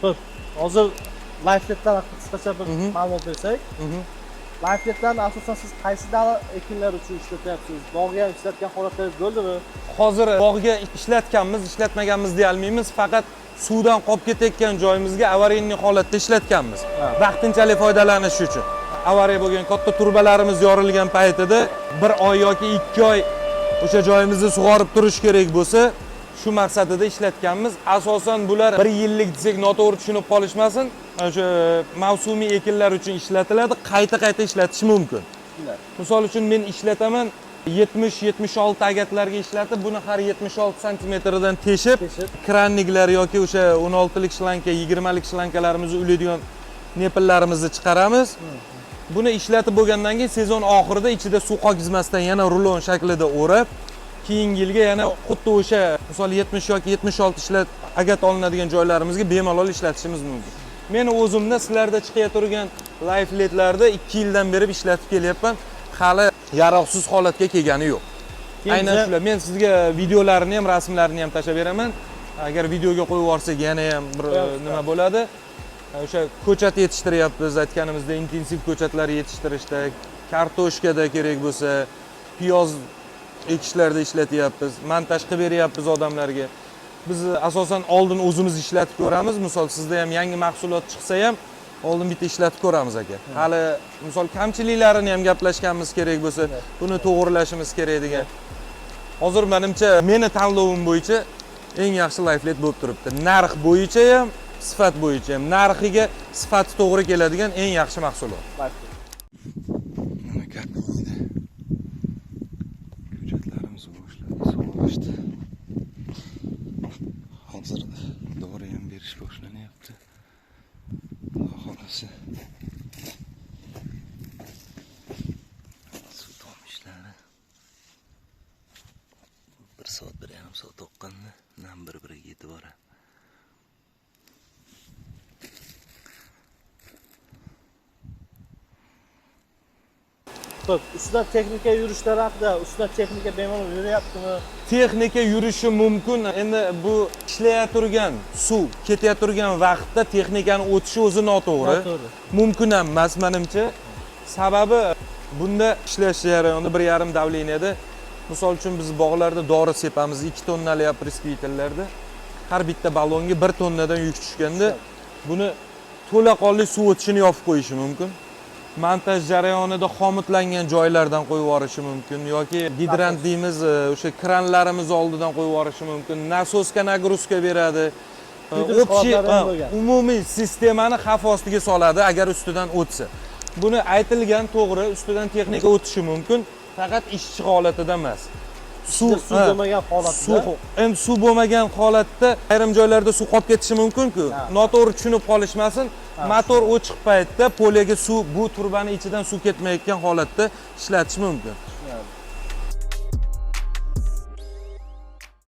Xo'p, hozir Layfletlar haqida qisqacha bir ma'lumot bersak. Layfletlarni asosan siz qaysi dala ekinlar uchun ishlatyapsiz? Bog'ga ham ishlatgan holatlaringiz bo'ldimi? Hozir bog'ga ishlatganmiz, ishlatmaganmiz deya olmaymiz, faqat suvdan qolib ketayotgan joyimizga аварийный holatda ishlatganmiz. Vaqtinchalik foydalanish uchun. Avariya bo'lgan katta turbalarimiz yorilgan paytida 1 oy yoki 2 oy o'sha joyimizni sug'orib turish kerak bo'lsa, shu maqsadida ishlatganmiz. Asosan bular 1 yillik desak noto'g'ri tushunib qolishmasin. O'sha mavsumiy ekinlar uchun ishlatiladi, qayta-qayta ishlatish mumkin. Misol uchun men ishlataman 70-76 agatlarga ishlatib, buni har 76 santimetrdan teshib, kranniklar yoki o'sha 16lik shlanka, 20lik shlankalarimizni ulaydigan nepillarimizni chiqaramiz. Buni ishlatib bo'lgandan keyin sezon oxirida ichida suv qolgizmasdan yana rulon shaklida o'rab, keyingi yilga yana xuddi o'sha misol 70 yoki 76 ishlat agat olinadigan joylarimizga bemalol ishlatishimiz mumkin. Men o'zimda sizlarda chiqib turgan Layfletlarda 2 yildan beri ishlatib kelyapman. Hali yaroqsiz holatga kelgani yo'q. Aynan shular. Men sizga videolarini ham, rasmlarini ham tashlab beraman. Agar videoga qo'yib yuborsak yana ham bir nima bo'ladi. O'sha ko'chat yetishtiryapmiz, aytganimizda intensiv ko'chatlar yetishtirishda, kartoshkada kerak bo'lsa, piyoz ekishlarda ishlatyapmiz, montaj qilib beryapmiz odamlarga. Biz asosan oldin o'zimiz ishlatib ko'ramiz. Misol sizda ham yangi mahsulot chiqsa ham oldin bitta ishlatib ko'ramiz aka. Hali misol kamchiliklarini ham gaplashganimiz kerak bo'lsa, buni to'g'rilashimiz kerak degan. Hozir menimcha meni tanlovim bo'yicha eng yaxshi Layflet bo'lib turibdi. Narx bo'yicha ham, sifat bo'yicha ham. Narxiga sifati to'g'ri keladigan eng yaxshi mahsulot. Mana katta ko'chatlarimiz boshladi sug'orishdi. Hozir dori ham berish boshlanyapti. Xudo xohlasa. Suv tomishlari 1 soat, 1,5 soat oqqanda nam bir-biriga yetib boradi. Xo'p, ustidan texnika yurishlari haqida, ustidan texnika bemalol yuryaptimi? Texnika yurishi mumkin. Endi bu ishlayaturgan suv ketayoturgan vaqtda texnikani o'tishi o'zi noto'g'ri. Mumkin ham emas menimcha. Sababi bunda ishlash jarayonida 1,5 davleniyada, misol uchun biz bog'larda dori sepamiz 2 tonnali опрыскивательlarda. Har bitta ballonga 1 tonnadan yuk tushganda buni to'laqonli suv o'tishini yopib qo'yishi mumkin. Montaj jarayonida xomutlangan joylardan qo'yib yuborishi mumkin yoki gidrant deymiz, o'sha kranlarimiz oldidan qo'yib yuborishi mumkin. Nasosga nagruzka beradi. Общий umumiy sistemani xavf ostiga soladi agar ustidan o'tsa. Buni aytilgan to'g'ri, ustidan texnika o'tishi mumkin, faqat ishchi holatida emas. Suv bo'lmagan holatda. Endi suv bo'lmagan holatda ayrim joylarda suv qolib ketishi mumkin-ku. Noto'g'ri tushunib qolishmasin. Motor o'chiq paytda polyaga suv, bu turbani ichidan suv ketmayotgan holatda ishlatish mumkin.